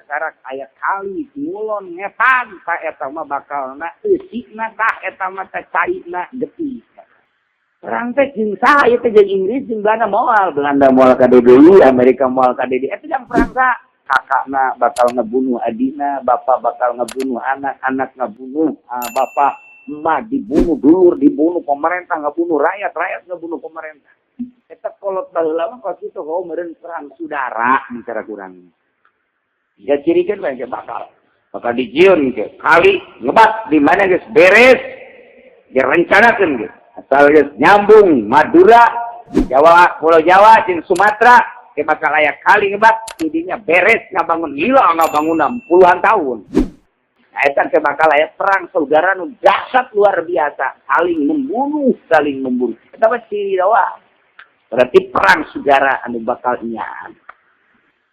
karak aya kali ngulon ngetan ta eta mah bakalna eusina tah eta mah teh caina getih. Perang teh jeung saha ieu teh, jeung Inggris jeung Belanda moal, Belanda moal ka deui, Amerika moal ka deui. Eta jang perang sa kakakna bakal ngebunuh adina, bapak bakal ngebunuh anak, anak ngebunuh bapak, emak dibunuh, dulur dibunuh, pemerintah ngebunuh rakyat, rakyat ngebunuh pemerintah. Eta kolot baheula mah kos kitu, oh meureun perang saudara bicara kurang. Ya ciri kan bae bakal. Bakal dijieun ke kali ngebat di mana geus beres direncanakeun geus. Asal geus nyambung Madura, Jawa, Pulau Jawa jeung Sumatera, ke bakal aya kali ngebat, tidinya beres ngabangun lila ngabangun puluhan tahun. Nah, eta teh bakal aya perang saudara nu dahsyat luar biasa, saling membunuh, saling membunuh. Eta mah ciri doang. Berarti perang saudara anu bakal nyahan.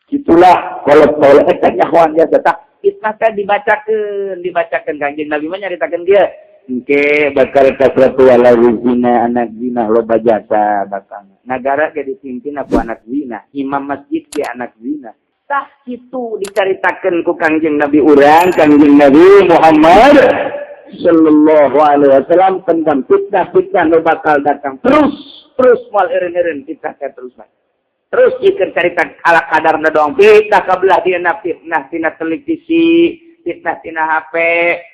Itulah kalau kalau eta nyahoan biasa tah. Fitnah teh dibacakeun, dibacakeun Kanjeng Nabi mah nyaritakeun dia. Engke bakal kasratu wala zina, anak zina loba jasa bakal. Nagara ge dipimpin ku anak zina, imam masjid ge anak zina. Tah kitu dicaritakeun ku Kangjeng Nabi urang, Kangjeng Nabi Muhammad sallallahu alaihi wasallam tentang fitnah-fitnah nu bakal datang terus terus moal eureun-eureun fitnah teh terus bae. Terus jika carita ala kadarna doang fitnah kabelah dieuna, fitnah tina televisi, fitnah tina HP,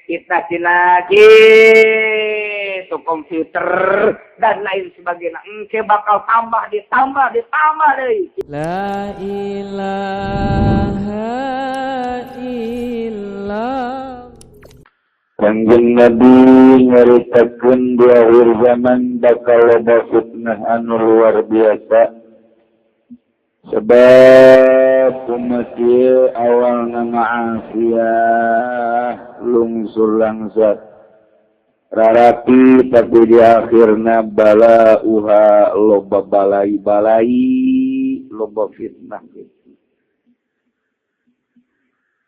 fitnah tina gitu komputer dan lain sebagainya. Engke bakal tambah ditambah ditambah deui. La ilaha illallah. Kanjeng Nabi nyaritakeun di akhir zaman bakal loba fitnah anu luar biasa. Sebab umat ieu awalna ma'asiyah lungsur langsat rarapi, tapi di akhirna bala uha loba balai-balai, loba fitnah gitu.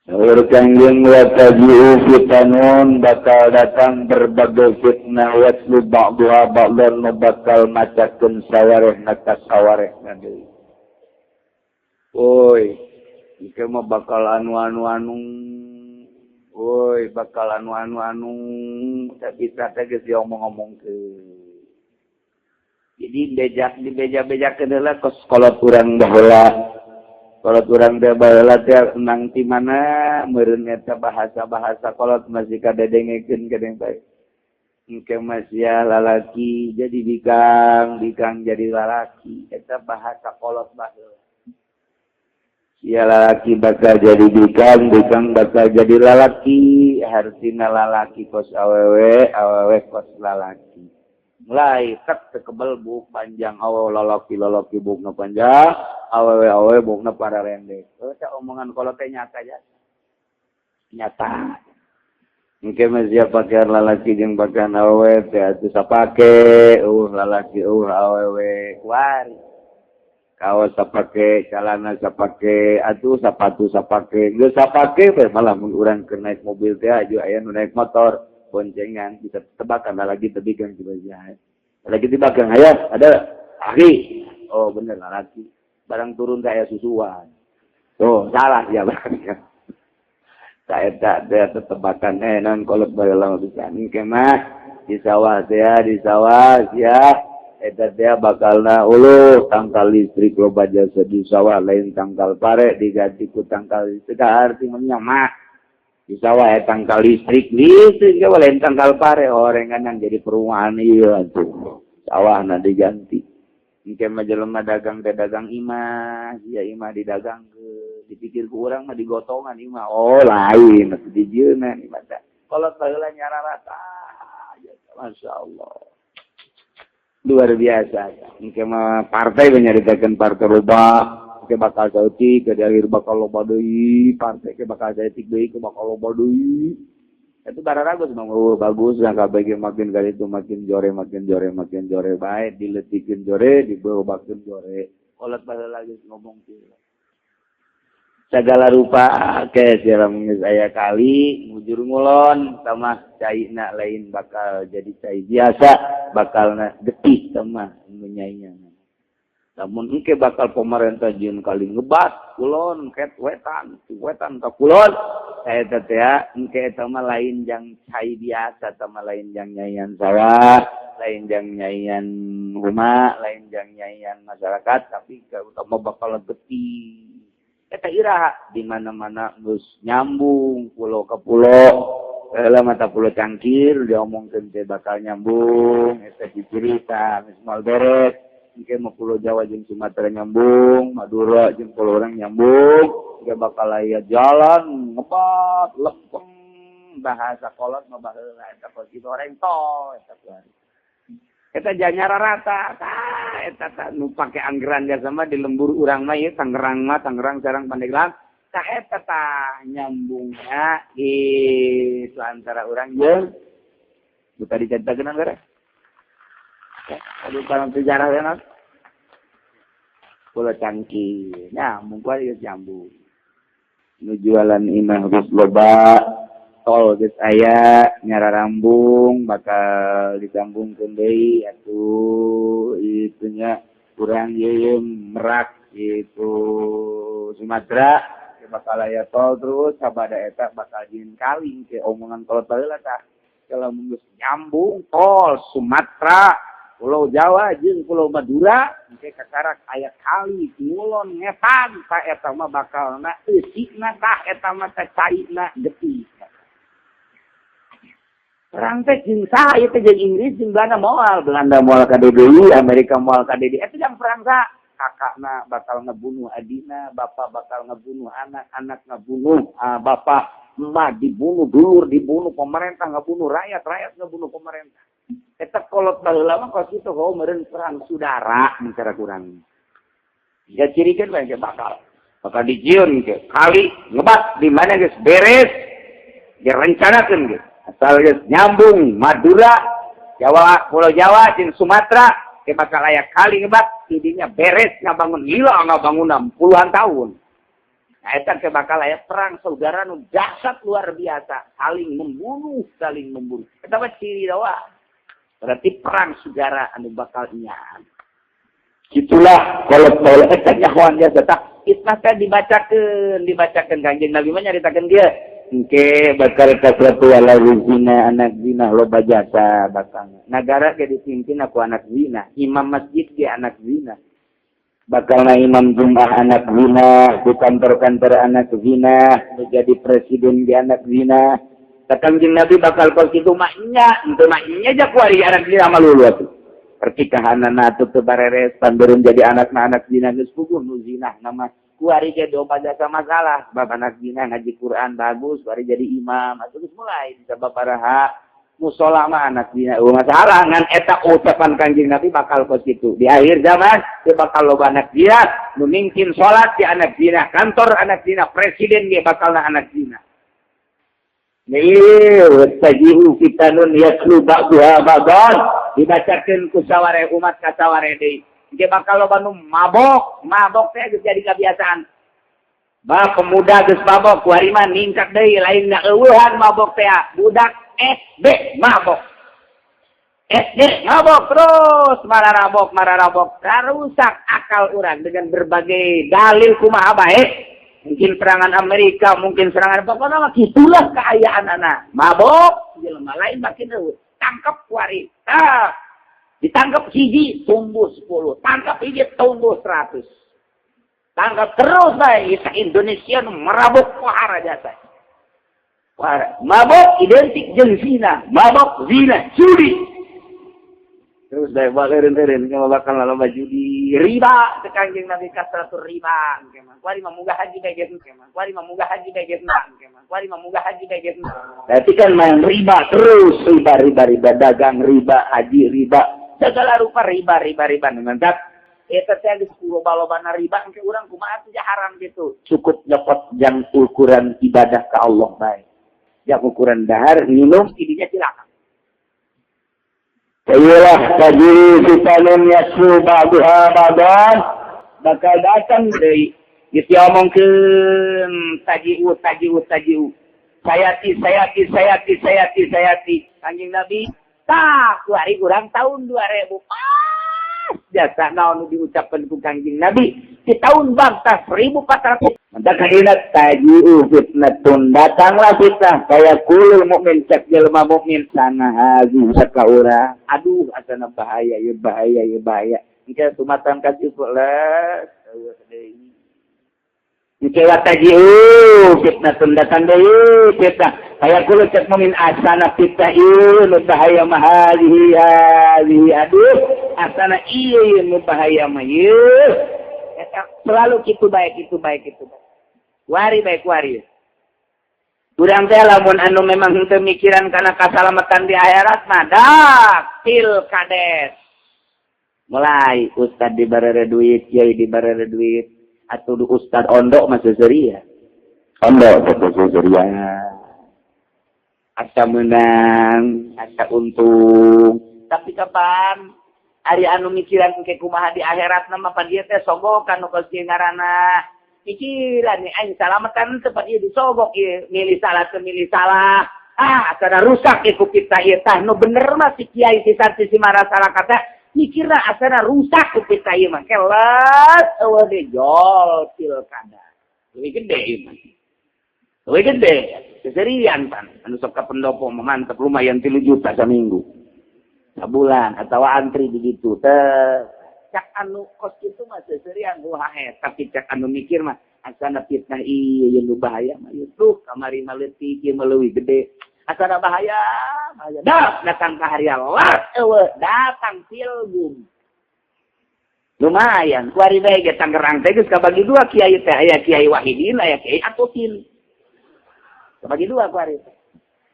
Saur Kangjeng wa taji'u fitanun, bakal datang berbagai fitnah, yatlu ba'duha ba'dan, nu bakal macakeun sawarehna ka sawarehna deui. Woi, ieu mah bakal anu anu anu. Woi, bakal anu anu anu. Tapi teh geus diomong-omongkeun. Jadi bejak di beja-bejakeun heula kos kolot urang baheula. Kolot urang teh baheula teh nang ti mana meureun eta bahasa-bahasa kolot masih kadedengekeun kadeng bae. Engke masih lalaki jadi bikang, bikang jadi lalaki. Eta bahasa kolot baheula. Ya lalaki bakal jadi bikang, bikang bakal jadi lalaki, hartina lalaki kos awewe, awewe kos lalaki. Mulai tek kebel buk panjang, awewe lalaki lalaki bukna panjang, awewe awewe bukna para rendek. Eta omongan kolot teh nyata ya. Nyata. Engke mah sia pakaian lalaki jeung pakaian awewe teh atuh sapake, lalaki awewe kuari. Kaos sapake, celana sapake, atuh sapatu sapake, geus sapake we malah mun urang keur naik mobil teh aju aya nu naik motor boncengan bisa tebakan lagi tebikan coba ya. Lagi tebakan aya ada laki. Oh bener laki. Barang turun teh aya susuan. Tuh salah ya barangnya. Saya tak ada tebakan non kolot baheula bisa. Engke mah di sawah teh di sawah ya. Eta teh bakalna uluh tangkal listrik loba jasa di sawah, lain tangkal pare diganti ku tangkal listrik, arti mah di sawah ya tangkal listrik listrik ge lain tangkal pare, orengan jadi perumahan ieu atuh sawahna diganti. Engke mah jelema dagang teh dagang imah ya, imah didagang ke dipikir ku urang mah digotongan imah, oh lain atuh dijieunna imah teh. Kolot baheula nyararata, Masya Allah, luar biasa. Engke mah partai nyaritakeun partai loba ke bakal saeutik, ke di akhir bakal loba deui, partai ke bakal saeutik deui, ke bakal loba deui. Itu bararagus mah, oh, bagus lah kabeh makin kali itu makin jore makin jore makin jore bae, diletikeun jore, diberobakeun jore. Kolot baheula geus ngomong kieu. Segala rupa ke siram geus aya kali mujur ngulon sama caina lain bakal jadi cai biasa, bakal getih sama nu nyainya. Namun engke bakal pemerintah jieun kali ngebat kulon ket wetan, wetan ka kulon. Eta teh engke eta mah lain jang cai biasa, eta mah lain jang nyaian sawah, lain jang nyaian rumah, lain jang nyaian masyarakat, tapi utama bakal getih. Eta iraha di mana-mana geus nyambung pulau ke pulau. Heula mata pulau Cangkir diomongkeun teh bakal nyambung, eta dicerita geus moal beres. Engke mah pulau Jawa jeung Sumatera nyambung, Madura jeung pulau urang nyambung, engke bakal aya jalan ngebat lempeng bahasa kolot mah baheula eta kos kitu orang tol eta kuari. Eta janyara rata, tah eta tah nu pake anggaran jasa mah di lembur urang mah ieu Tangerang mah, Tangerang Serang Pandeglang, tah eta tah nyambungnya gitu antara urang jeung nu tadi caritakeun anggaran. Aduh, kalau sejarah ya, Pulau Cangkir, nyambung kuari geus nyambung. Nu jualan imah geus loba, tol geus aya, nyararambung bakal disambungkeun deui atuh itunya urang ieu Merak itu Sumatera bakal aya tol terus sabada eta bakal jieun kali ke omongan kolot baheula tah. Kalau geus nyambung tol Sumatera Pulau Jawa jeung Pulau Madura engke kakarak aya kali ngulon ngetan ta eta mah bakalna eusina tah eta mah teh caina getih. Perang teh jeung saha ieu teh jeung Inggris jeung Belanda moal, Belanda moal ka deui, Amerika moal ka deui. Eta jang perang saha? Kakakna bakal ngebunuh adina, bapak bakal ngebunuh anak, anak ngebunuh bapak, emak dibunuh, dulur dibunuh, pemerintah ngebunuh rakyat, rakyat ngebunuh pemerintah. Eta kolot baheula mah kos kitu heuh meureun perang saudara bicara kurang. Ya cirikan bae bakal. Bakal dijieun ke kali ngebat di mana geus beres direncanakeun geus. Asal geus nyambung Madura, Jawa, Pulau Jawa jeung Sumatera ke bakal aya kali ngebat tidinya beres ngabangun lila ngabangun puluhan tahun. Nah, eta ke bakal aya perang saudara nu dahsyat luar biasa, saling membunuh, saling membunuh. Eta mah ciri doang. Berarti perang saudara anu bakal nyahan. Gitulah kalau kalau eta nyahoan biasa tah fitnah teh dibacakeun, dibacakeun Kanjeng Nabi mah nyaritakeun dia. Engke bakal kasratu wala zina anak zina loba jasa bakal. Nagara ge dipimpin aku anak zina, imam masjid ge anak zina. Bakal na imam Jumat anak zina, di kantor-kantor anak zina, menjadi presiden ge anak zina. Kanjeng Nabi bakal kos kitu maknya, henteu maknya ja kuari anak zina mah lulu atuh. Pertikahanana atuh teu bareres pandereun jadi anakna anak zina geus puguh nu zina nama kuari ge doa jasa masalah. Bab anak zina ngaji Quran bagus, kuari jadi imam atuh geus mulai bisa babaraha musola mah anak zina eueuh masalah ngan eta ucapan Kanjeng Nabi bakal kos kitu. Di akhir zaman dia bakal loba anak zina, nu mungkin salat di anak zina, kantor anak zina, presiden ge bakalna anak zina. Nih, taji'u fitanun yatlu ba'duha ba'dan dibacakeun ku saware umat ka saware deui. Engke bakal loba nu mabok, mabok teh geus jadi kebiasaan. Ba pemuda geus mabok, kuari mah ningkat deui lain eueuhan mabok teh. Budak SD mabok. SD mabok terus mararabok mararabok rusak akal urang dengan berbagai dalil kumaha bae. Mungkin serangan Amerika, mungkin serangan pokoknya mah gitulah keayaan anak. Mabok, jelema lain makin eueuh. Tangkap kuari. Ah, ditangkap hiji tumbuh 10, tangkap hiji tumbuh 100. Tangkap terus bae kita Indonesia nu merabok pohara jasa. Pohara. Mabok identik jeung zina, mabok zina, judi. Terus bae bakeureun-eureun bakal loba judi, riba teh Kanjeng Nabi kasratur riba. Kuari mah munggah haji kayak gitu, kuari mah munggah haji kayak gitu, kuari mah munggah haji kayak gitu. Berarti kan main riba terus, riba riba riba, dagang riba, haji riba, segala rupa riba riba riba. Mantap. Eta teh geus loba-lobana riba engke urang kumaha atuh haram gitu. Cukup nyopot jang ukuran ibadah ka Allah bae. Jang ukuran dahar minum idinya silakan. Iyalah tajri fitanun yasru ba'duha ba'dan bakal datang deui geus diomongkeun taji'u taji'u taji'u sayati sayati sayati sayati sayati Kanjeng Nabi tah kuari urang tahun 2000 Jasa naon diucapkan ku Kangjeng Nabi di tahun bangsa 1400. Maka ingat taji'u fitnatun, datanglah fitnah kaya kulul mukmin, cek jelema mukmin sana hazi ka urang, aduh, asana bahaya ya, bahaya ya, bahaya. Engke sumatan kasih les deui. Engke wa taji'u fitnatun, datang deui fitnah kaya kulul cek mukmin, asana fitnah ieu nu bahaya mah hazihi hazihi, aduh, asana ieu nu bahaya mah ieu. Selalu kitu baik, kitu baik, kitu baik, wari baik, wari. Urang teh lamun anu memang henteu mikiran kana kasalamatan di akhirat mah dak pilkades. Mulai ustad dibarere duit, kiai dibarere duit, atau du ustad ondo mah seuseuri ondo teh ya, asa menang, asa untung. Tapi kapan ari anu mikiran ke kumaha di akhirat nama pan ieu teh sogokan nu kos ngaranna pikiran nih, aing salamatan tempat ieu disogok ieu, milih salah teu milih salah. Ah, asana rusak ieu ku kita ieu. Tah, nu bener mah si kiai, si santri, si masyarakat mikirna asana rusak ku kita ieu mah. Keles, eueuh deui jol pilkada, leuwih gede ieu mah, leuwih gede seserian. Pan anu sok ka pendopo mah mantep, lumayan 3 juta saminggu, sabulan, atau antri begitu teh. Cak anu kos kitu mah seserian wah, tapi cak anu mikir mah asana fitnah ieu nu bahaya mah ieu tuh, kamari mah leutik, ieu mah leuwih gede, asana bahaya bahaya. Dah datang ka hari Allah, eueuh datang pilgub, lumayan. Kuari bae ge Tangerang teh geus kabagi dua kiai teh, aya Kiai Wahidin, aya Kiai Atutin, kabagi dua kuari teh.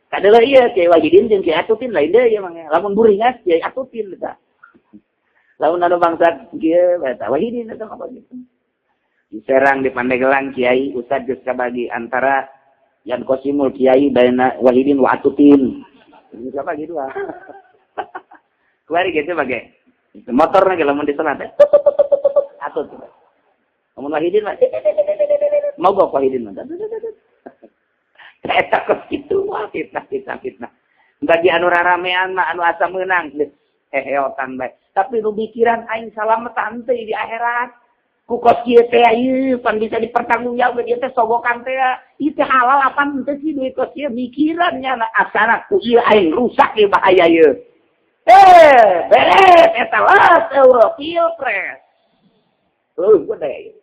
Kadeuleu ieu Kiai Wahidin jeung Kiai Atutin lain deui ieu mah. Lamun buringas Kiai Atutin eta, lamun anu bangsa kieu eta Wahidin eta apa gitu. Di Serang, di Pandeglang, kiai ustad geus kabagi antara Yan Kosimul kiai baina Wahidin wa Atutin. Ini kabagi dua. Kuari gitu bage. Motor lagi lamun di sana teh atut. Lamun Wahidin mah mogok, Wahidin mah. Eta kos kitu wah, fitnah, fitnah, fitnah. Bagi anu raramean mah, anu asa meunang geus heheotan bae. Tapi nu mikiran aing salametan teh di akhirat. Ku kos kieu teh ieu pan bisa dipertanggungjawabkeun ieu teh, sogokan teh ieu teh halal apa teh sih duit kos kieu, mikirannya asana ku ieu aing rusak ieu, bahaya ieu. Eh, beres eta las eueuh pilpres. Gede.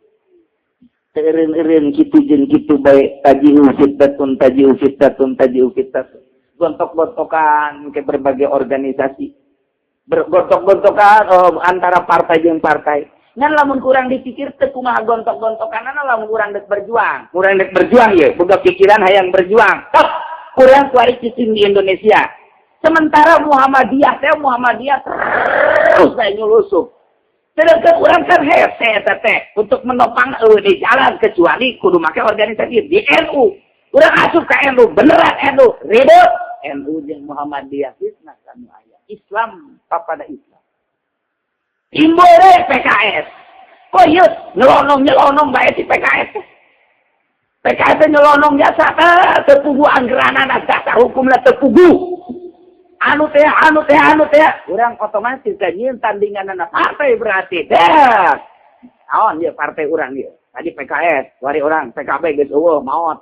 Eureun-eureun kitu jeung kitu bae, taji'u fitnatun, taji'u fitnatun, taji'u fitnatun. Gontok-gontokan ke berbagai organisasi. Bergontok-gontokan, oh, antara partai jeung partai. Ngan lamun kurang dipikir teu kumaha gontok-gontokanana lamun urang dek berjuang. Urang dek berjuang ye, boga pikiran hayang berjuang. Top, kurang kuari cicing di Indonesia. Sementara Muhammadiyah teh, Muhammadiyah terus saya nyulusup. Sedangkan urang kan hese eta teh untuk menopang eueuh di jalan kecuali kudu make organisasi di NU. Urang asup ka NU, beneran NU, ribut. NU jeung Muhammadiyah fitnah kanu aya. Islam papada Islam. Timbul deh PKS. Kok ieu nyelonong nyelonong bae si PKS. PKS teh nyelonong jasa teh teu pugu anggeranana, dasar hukumna teu pugu. Anu teh, anu teh, anu teh, urang otomatis teh nyieun tandinganana partai berarti. Deh. Naon ieu partai urang ieu? Tadi PKS, wari urang PKB geus eueuh, maot.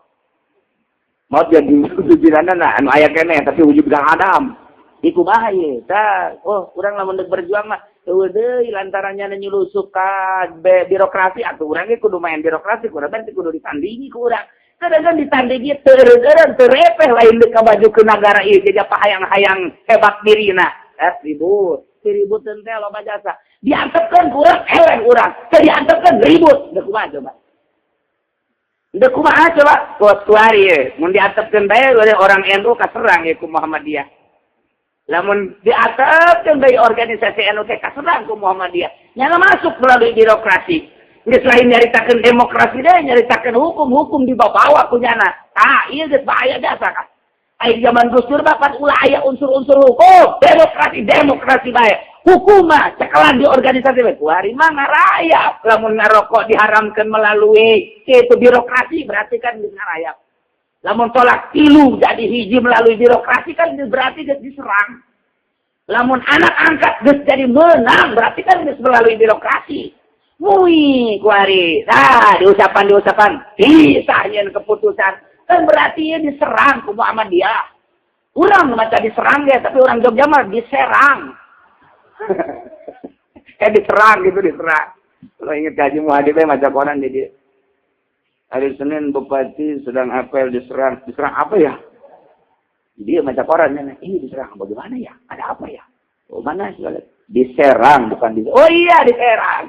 Maot jadi pimpinanna anu aya keneh tapi wujud Kang Adam. Iku kumaha ieu? Tah, oh, urang lamun dek berjuang mah eueuh deui lantarannya nyulusup ka birokrasi, atuh urang ge kudu main birokrasi, kurang berarti kudu ditandingi ku urang. Sedangkan ditandingi teu eureun teu repeh, lain deuk maju ke negara ieu jadi hayang-hayang hebat dirina. Eh, ribut. Si ribut teh loba jasa. Diantepkeun kurang eleh urang. Teu diantepkeun ribut. Deuk kumaha coba? Deuk kumaha coba? Kos kuari ye. Mun diantepkeun bae orang NU kaserang ye ku Muhammadiyah. Lamun diantepkeun bae organisasi NU teh kaserang ku Muhammadiyah. Nyana masuk melalui birokrasi. Geus lain nyaritakeun demokrasi deh, nyaritakeun hukum-hukum dibawa ku nyana. Ah, ieu geus bahaya jasa kan. Aya zaman Gus Dur bapak ulah aya unsur-unsur hukum, demokrasi, demokrasi bae. Hukum mah cekelan di organisasi bae. Kuari mah ngarayap. Lamun ngarokok diharamkan melalui itu birokrasi berarti kan geus ngarayap. Lamun tolak tilu jadi hiji melalui birokrasi kan berarti geus diserang. Lamun anak angkat geus jadi menang, berarti kan geus melalui birokrasi. Mui kuari. Nah, diucapan diucapan bisa keputusan. Kan berarti ya diserang ku Muhammadiyah. Urang maca diserang ya, tapi orang Jogja mah diserang. Kayak diserang gitu, diserang. Kalau ingat gaji Muhammadiyah maca koran di dia. Hari Senin bupati sedang apel diserang. Diserang apa ya? Dia maca koran, ini diserang bagaimana ya? Ada apa ya? Oh, mana sih? Diserang bukan di. Oh iya, diserang.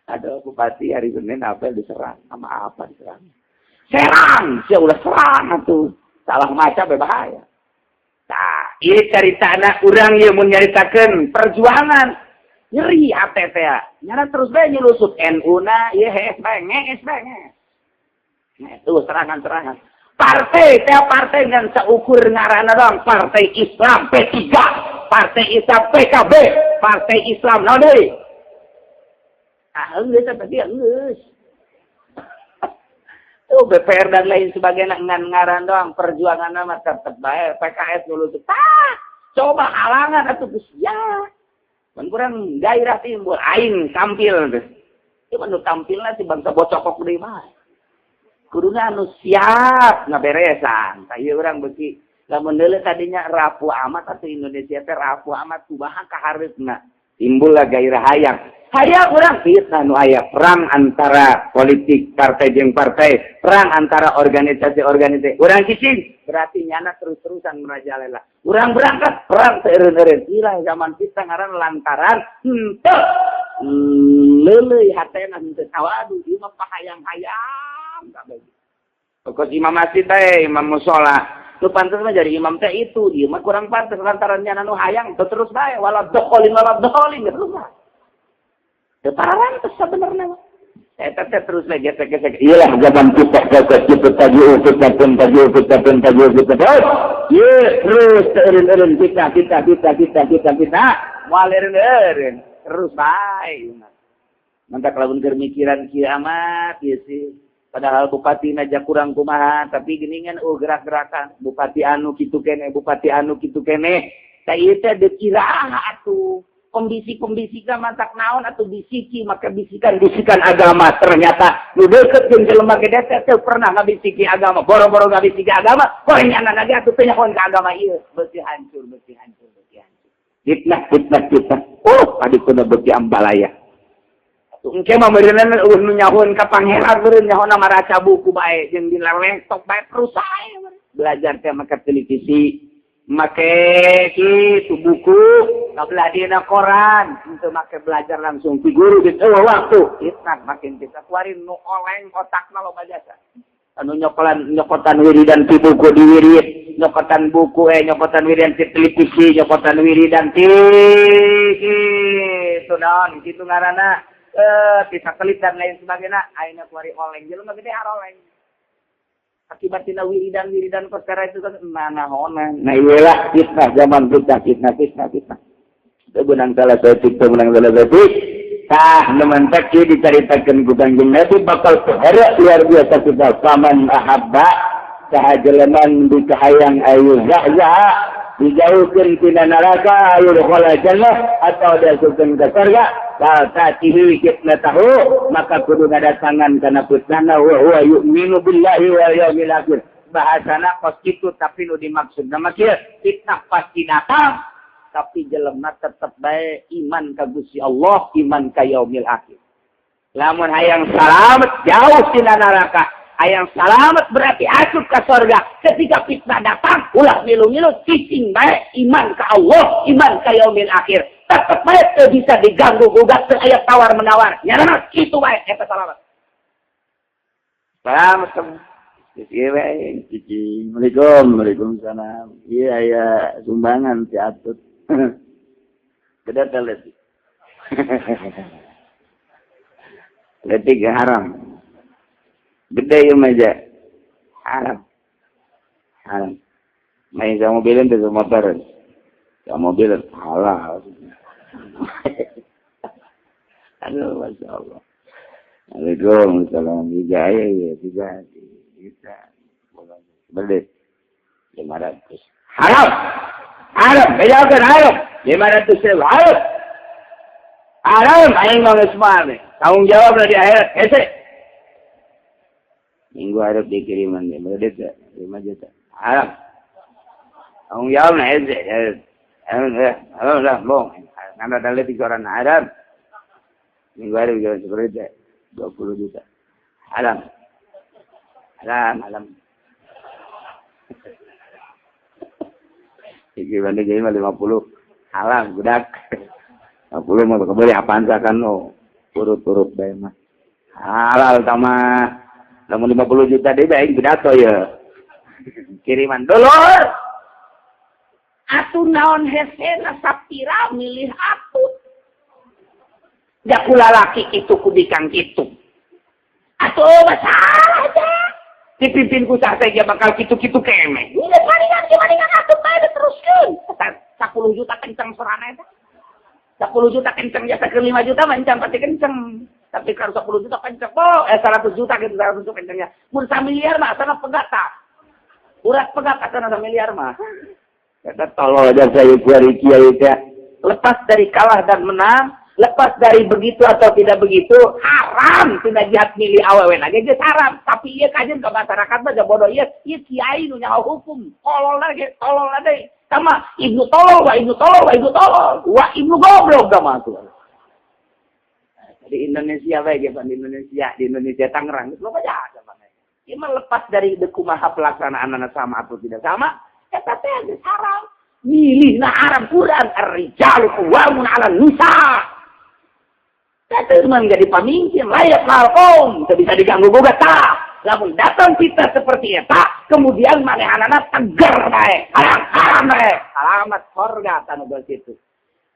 Ada bupati hari Senin apel diserang sama apa diserang? Serang, sia ulah serang atuh. Salah maca bahaya. Nah, ini cerita anak urang ieu mun nyaritakeun perjuangan nyeri hate teh. Nyana terus bae nyelusup NU na ieu hees bae, ngees bae ngees. Nah, tuh serangan-serangan. Partai teh partai ngan seukur ngaranna doang, Partai Islam P3, Partai Islam PKB, Partai Islam naon deui? Ah, geus tadi geus. Tuh BPR dan lain sebagainya ngan ngaran doang, perjuangan nama tetep bae PKS dulu tuh. Tah, coba halangan atuh geus ya. Mun kurang gairah timbul aing tampil geus. Itu nu tampilna si bangsa bocokok deui mah. Kuduna anu siap ngaberesan. Tah ieu urang beuki lamun deuleu tadinya rapuh amat atuh Indonesia teh rapuh amat kumaha kahareupna. Timbullah gairah hayang. Hayang urang fitnah nu aya perang antara politik partai jeung partai, perang antara organisasi-organisasi. Urang cicing berarti nyana terus-terusan merajalela. Urang berangkat perang teu eureun-eureun. Ilah zaman kita ngaran lantaran henteu leuleuy hatena henteu tawadu ieu mah pahayang-hayang kabeh. Pokok imam masjid teh, imam musola. Nu pantes mah jadi imam teh itu, ieu mah kurang pantes lantaran nyana nu hayang teu terus bae wala dholin terus bae. Teu parantos sabenerna mah. Eta teh terus bae gesek-gesek. Iyalah zaman kita kita kita tajiu kita pun tajiu kita pun tajiu kita terus. Ye terus eureun-eureun kita kita kita kita kita kita moal eureun-eureun terus bae. Mantak lamun keur mikiran kieu amat ieu sih. Padahal bupati aja kurang kumaha, tapi geningan oh gerak-gerakan bupati anu kitu kene, bupati anu kitu kene. Tah ieu teh deuk iraha atuh. Pembisik-pembisik mantak naon atau bisiki maka bisikan-bisikan agama ternyata nu deukeut jeung jelema ge teh teu pernah ngabisiki agama, boro-boro ngabisiki agama, goreng anak ge atuh teu nyahoan ka agama ieu, beuki hancur, beuki hancur, beuki hancur. Fitnah fitnah fitnah. Oh, tadi kuna beuki ambalaya. Engke mah meureunna eueuh nu nyahoan ka pangeran meureun nyahoana maraca buku bae jeung di laptop bae terus bae belajar teh make televisi, make kitu buku kabelah dina koran untuk make belajar langsung di guru gitu. Oh, waktu fitnah makin bisa keluarin nu oleng otakna loba jasa anu nyokolan nyokotan wiridan ti buku di wirid, nyokotan buku nyokotan wiridan ti televisi, nyokotan wiridan ti kitu naon kitu ngaranna ti satelit dan lain sebagainya. Ayeuna kuari oleng jelema gede aroleng akibat tina wiridan-wiridan perkara itu kan nanahonan. Nah, iyalah fitnah zaman fitnah fitnah fitnah fitnah. Teu beunang salah saeutik, teu beunang salah saeutik. Tah, nu mantak dicaritakeun ku Kanjeng Nabi bakal pohara luar biasa kita. Faman ahabba saha jelema dikahayang ayu zahzaha dijauhkeun tina neraka ayu yudkhala jannah atau diasupkeun ka surga fal ta'tihi fitnatahu maka kudu ngadatangan kana fitnahna wa huwa yu'minu billahi wal yaumil akhir. Bahasana kos kitu, tapi nu dimaksud nama kieu fitnah pasti datang tapi jelema tetep bae iman ka Gusti Allah, iman ka yaumil akhir. Lamun hayang salamet jauh tina neraka, hayang salamet berarti asup ka surga, ketika fitnah datang ulah milu-milu, cicing bae, iman ka Allah, iman ka yaumil akhir, tetep bae teu bisa diganggu gugat, teu aya tawar menawar nyarana kitu bae eta salamet. Salamet kamu. Iya bae, cicing. Assalamualaikum, waalaikumsalam. Iya ya, sumbangan si Atut. Gede letik. Letik haram. Gede ieu mah aja. Haram. Haram. Main sama mobilin tuh motor. Sama mobil halal. Aduh, Masya Allah. Assalamualaikum, salam. Tiga ya, ya, tiga, tiga. Beli 500. Haram. Haram. Haram, bejakeun haram. 500.000 haram. Haram aing mah geus mah. Tanggung jawab di akhirat hese. Minggu harap dikiriman deh, berarti 5 juta. Haram. Tanggung jawab na hese. Haram lah, bohong. Karena ada lebih orang haram. Minggu harap juga seperti itu, 20 juta. Haram. Haram, haram. Gimana jadi 50 haram budak. 50 mah kebeli apaan kan no. Urut-urut bae mah. Halal tama. Lamun 50 juta deui bae pidato ya. Kiriman dulur. Atuh naon hesena sapira milih atuh. Da kula laki kitu ku bikang kitu. Atuh masalah aja. Dipimpin ku sah teh bakal kitu-kitu keme. Geus maningan ge maningan atuh bae diteruskeun. 10 juta kenceng sorana eta. 10 juta kenceng jasa ke 5 juta mah encan pati kenceng. Tapi kalau 10 juta kenceng, oh 100 juta gitu 100 juta kencengnya. Mun samiliar mah asana pegat tah. Urat pegat asana samiliar mah. Eta tolol aja saya kiai kiai teh. Lepas dari kalah dan menang, lepas dari begitu atau tidak begitu, haram tina jihad milih awewe lagi geus haram. Tapi ieu kajian ke masyarakat mah bodoh ieu, ieu kiai nu nyaho hukum. Tolol lagi, tolol lagi. Sama ibnu tolol, wa ibnu tolol, wa ibnu tolol, wa ibnu goblok sama tuh. Di Indonesia bae ge di Indonesia, di Indonesia Tangerang, lo aja sama. Ieu mah lepas dari kumaha pelaksanaan sama atau tidak sama, eta teh geus haram. Milih na haram Quran ar-rijalu qawwamun 'alan nisa. Eta mah jadi pamimpin layak kaum, teu bisa diganggu gugat tah. Lamun datang kita seperti eta, kemudian manehanana tegar bae, haram-haram bae, alamat surga tanu geus kitu.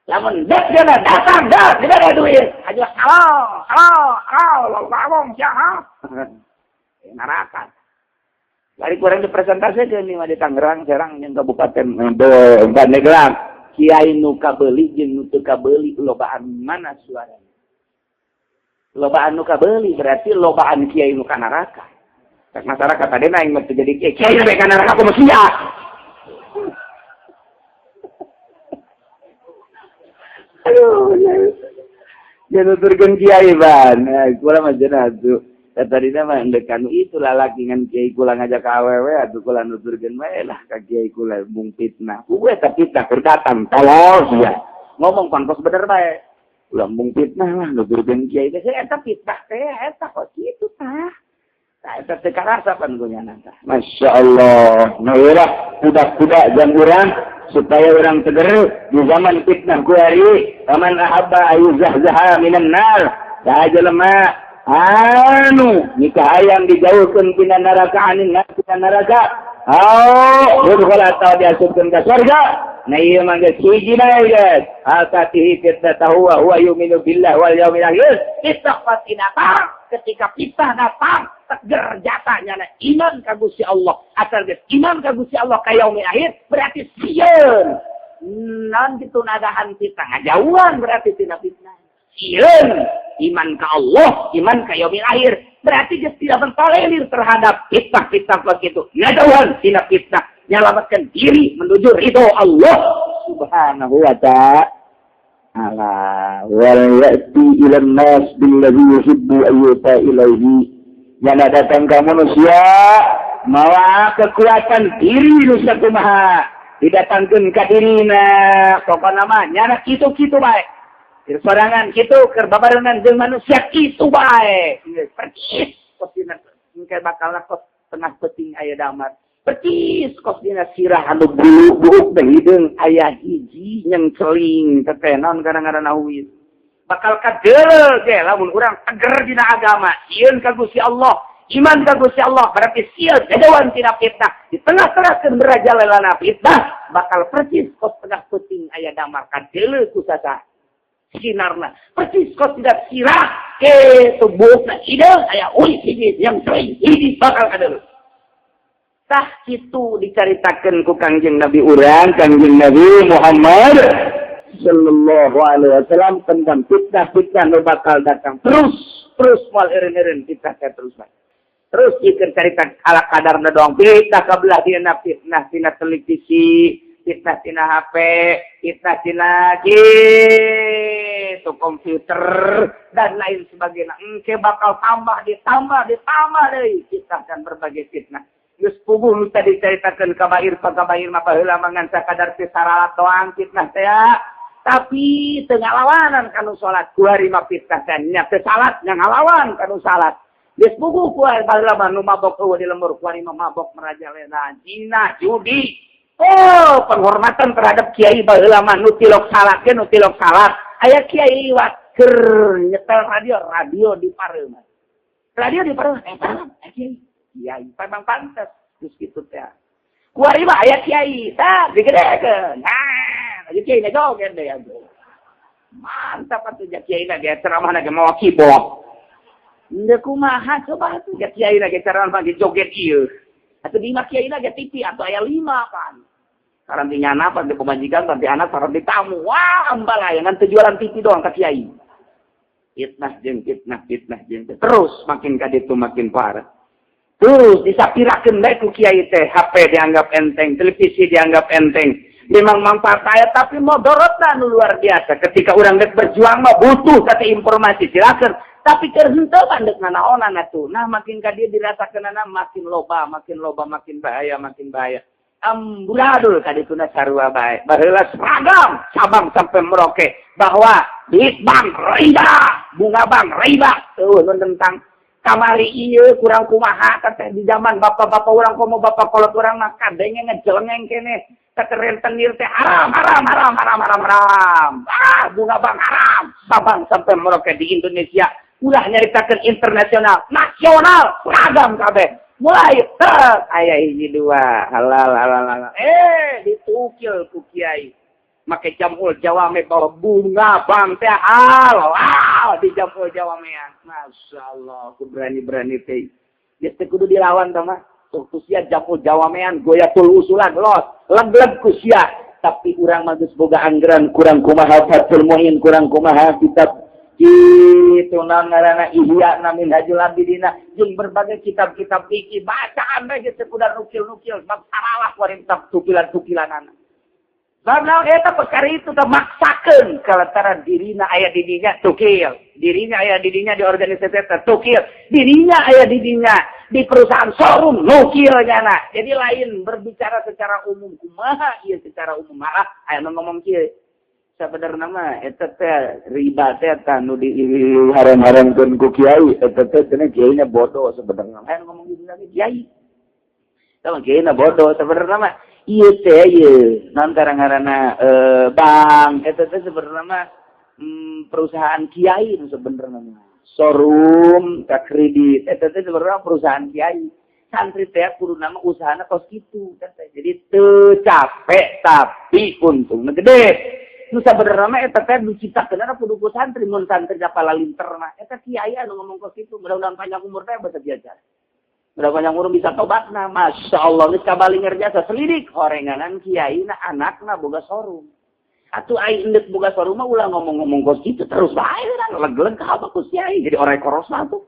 Lamun dek dina datang dek dibere duit, aja halo, halo, halo, ngomong sia ha. Neraka. Bari kurang dipresentasi nih di Tangerang, Serang jeung Kabupaten Pandeglang. Kiai nu kabeuli jeung nu teu kabeuli lobaan mana suaranya? Lobaan nu kabeuli berarti lobaan kiai nu ka neraka. Cek masyarakat tadi aing mah teu jadi kiai, kiai bae ka neraka kumaha sia. Aduh, ya nuturkeun kiai ban. Kula mah cenah atuh. Tadina mah endek kanu itu lalaki ngan kiai kula ngajak ka awewe atuh kula nuturkeun bae lah ka kiai kula bung fitnah. Ku eta fitnah keur datang tolol sia. Ngomong pantos bener bae. Ulah bung fitnah lah nuturkeun kiai teh eta fitnah teh eta kok kitu tah. Tah eta teu karasa pan ku nyana tah. Masyaallah. Nah lah kuda-kuda jang urang supaya orang teger di zaman fitnah ku ari. Faman ahabba ayyuzahzaha minan nar. Saha jelema anu nikah hayang dijauhkeun tina neraka anin tina neraka. Oh, yudkhul atau diasupkeun ka surga. Nah ieu mah geus hiji bae geus. Atatihi fitnatahu wa huwa yu'minu billah wal yaumil akhir. Fitnah datang, ketika fitnah datang teger jatanya na iman ka Gusti Allah. Asal geus iman ka Gusti Allah ka yaumil akhir berarti sieun. Naon kitu nadahan fitnah ngajauhan berarti tina fitnah. Sieun iman ka Allah, iman ka yaumil akhir. Berarti geus tidak mentolerir terhadap fitnah-fitnah begitu. Ngajauhan tina fitnah, nyelamatkan diri menuju ridho Allah Subhanahu wa ta'ala. Wal ya'ti ila nas billadhi yuhibbu ayyuta ilaihi. Yana datang ka manusia mawa kekuatan diri nu sakumaha didatangkeun ka dirina. Pokona mah nyana kitu-kitu bae. Keur sorangan kitu, keur babarengan jeung manusia kitu bae. Percis kos dina engke bakal kos tengah peuting aya damar. Percis kos dina sirah anu bulu-buuk teh hideung aya hiji nyengceling teh naon kadang-kadang awis. Bakal kadeuleu ge lamun urang teger dina agama, sieun ka Gusti Allah, iman ka Gusti Allah berarti sieun jauhan tina fitnah. Di tengah-tengah keur merajalelana fitnah bakal percis kos tengah peuting aya damar kadeuleu ku saha. Sinarna persis kos tidak sirah ke tubuhna hideung aya uih hiji yang sering hiji bakal kadeuleu. Tah kitu dicaritakeun ku Kangjeng Nabi urang, Kangjeng Nabi Muhammad sallallahu alaihi wasallam tentang fitnah-fitnah nu bakal datang terus terus moal eureun-eureun fitnah teh terus bae. Terus ieu carita ala kadarna doang fitnah kabelah dina fitnah tina televisi, fitnah tina HP, fitnah tina gitu komputer dan lain sebagainya. Engke bakal tambah ditambah ditambah deui fitnah dan berbagai fitnah. Geus puguh nu tadi dicaritakeun kabair pagabair mah baheula mah ngan sakadar teu saralat doang fitnah teh. Tapi teu ngalawanan kanu salat, kuari mah fitnah teh nya teu salat nya ngalawan kanu salat. Geus puguh kuari baheula mah nu mabok eueuh di lembur, kuari mah mabok merajalela, zina, judi. Oh, penghormatan terhadap kiai baheula mah nu tilok salat ge nu tilok salat. Aya kiai liwat keur nyetel radio, radio di pareuman. Radio di pareuman, eh kiai. Kiai memang pantas geus kitu teh. Kuari mah aya kiai, tah digedekeun. Nah, aya kiai na joget deui atuh. Mantap atuh ja kiai na ge ceramahna ge mawa keyboard. Henteu kumaha coba atuh ja kiai na ge ceramah ge joget ieu. Atuh di imah kiai na ge TV atuh aya 5 pan. Saran ti nyana, pan ti pamajikan, pan ti anak, saran ti tamu. Wah, ambalaya ngan teu jualan TV doang ka kiai. Fitnah jeung fitnah, fitnah jeung fitnah. Terus makin ka ditu makin parah. Terus disapirakeun bae ku kiai teh, HP dianggap enteng, televisi dianggap enteng. Memang manfaat aya tapi modorotna nu luar biasa. Ketika urang geus berjuang mah butuh kata informasi, silakan. Tapi keur henteu mah deuk nanaonan atuh. Nah, makin ka dieu dirasakeunana makin loba, makin loba, makin bahaya, makin bahaya. Amburadul ka dituna sarua bae. Baheula seragam Sabang sampai Merauke bahwa duit bank riba, bunga bank riba. Eueuh nu tentang kamari ieu kurang kumaha teh di zaman bapak-bapak urang komo bapak kolot urang mah kadenge ngejelengeng keneh. Kata rentenir teh haram, haram, haram, haram, haram, haram. Ah, bunga bank haram. Sabang sampai Merauke di Indonesia. Ulah nyaritakeun internasional, nasional, seragam kabeh. Mulai tek aya hiji dua halal halal halal. Ditukil ku kiai. Make jamul jawame bahwa bunga bank teh halal. Wow, di jamul jawame. Masya Allah, aku berani-berani teh. Geus teh kudu dilawan tah mah. Tuh sia jamul jawamean goyatul usulan los, leg-leg ku sia. Tapi urang mah geus boga anggaran kurang kumaha Fathul Muin, kurang kumaha kitab itu ngaranna Ihya na Minhajul Abidina jeung berbagai kitab-kitab fikih bacaan bae geus kudu nukil-nukil bab saralah kuari tukilan-tukilanana. Bab naon eta perkara itu teh maksakeun kalantara dirina aya di dinya tukil, dirinya aya di dinya di organisasi eta tukil, dirinya aya di dinya di perusahaan showroom nukil nyana. Jadi lain berbicara secara umum kumaha ieu secara umum malah aya nu ngomong kieu. Sabenerna mah eta teh riba teh eta nu diharam-haramkeun ku kiai eta teh cenah kiaina bodoh sebenarnya. Aya nu ngomong gitu lagi kiai. Tah kiaina bodoh sebenarnya mah ieu teh ieu naon ngaranna bank eta teh sebenarnya mah perusahaan kiai nu sebenarnya mah. Showroom ka kredit eta teh sebenarnya perusahaan kiai. Santri teh kudu nama usahana kos kitu teh. Jadi teu capek tapi untungna gede. Nu sabenerna mah eta teh diciptakeun kudu ku santri mun santri palinter mah. Eta kiai anu ngomong kos kitu mudah-mudahan panjang umur teh bahasa diajar. Mudah panjang umur bisa tobatna. Masya Allah geus kabalinger jasa selidik horenganan kiai na anakna boga showroom. Atuh ai endek boga showroom mah ulah ngomong-ngomong kos kitu terus bae urang leg-leg ka ku kiai jadi orang korosa tuh.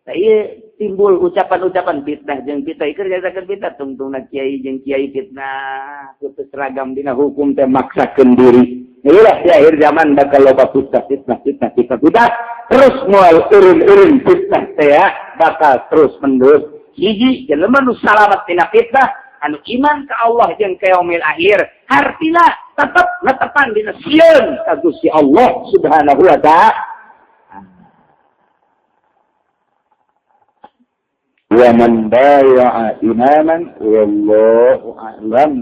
Tah ieu timbul ucapan-ucapan fitnah jeung fitnah ieu jazakeun fitnah tungtungna kiai jeung kiai fitnah kudu seragam dina hukum teh maksakeun diri. Inilah di akhir zaman bakal loba fitnah fitnah fitnah fitnah fitnah terus moal eureun-eureun fitnah teh ya bakal terus menerus. Hiji jelema nu salamat tina fitnah anu iman ka Allah jeung ka yaumil akhir hartina tetep netepan dina sieun ka Gusti Allah Subhanahu wa ta'ala. Wa man baya'a imaman wallahu a'lam.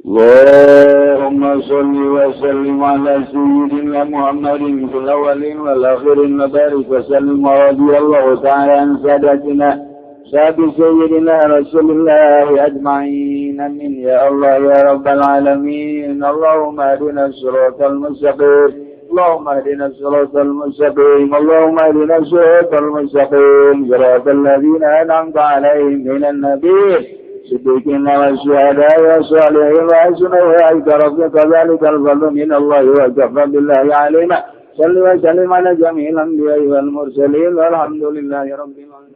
Allahumma shalli wa sallim ala sayyidina Muhammadin fil awwalin wal akhirin wa barik wa sallim wa radiyallahu ta'ala an sadatina sahabi sayyidina Rasulillah ajma'in. Amin ya Allah ya rabbal alamin. Allahumma ihdina siratal mustaqim. Allahumma ihdina siratal mustaqim. Allahumma ihdina siratal mustaqim. Siratal ladzina an'amta 'alaihim minan nabiyyin siddiqin wasyuhada'i wassalihin wa hasuna ulaika rafiqa dzalikal fadlu minallahi wa kafa billahi 'alima. Salli wa sallim ala jami'il anbiya'i wal mursalin walhamdulillahi rabbil alamin.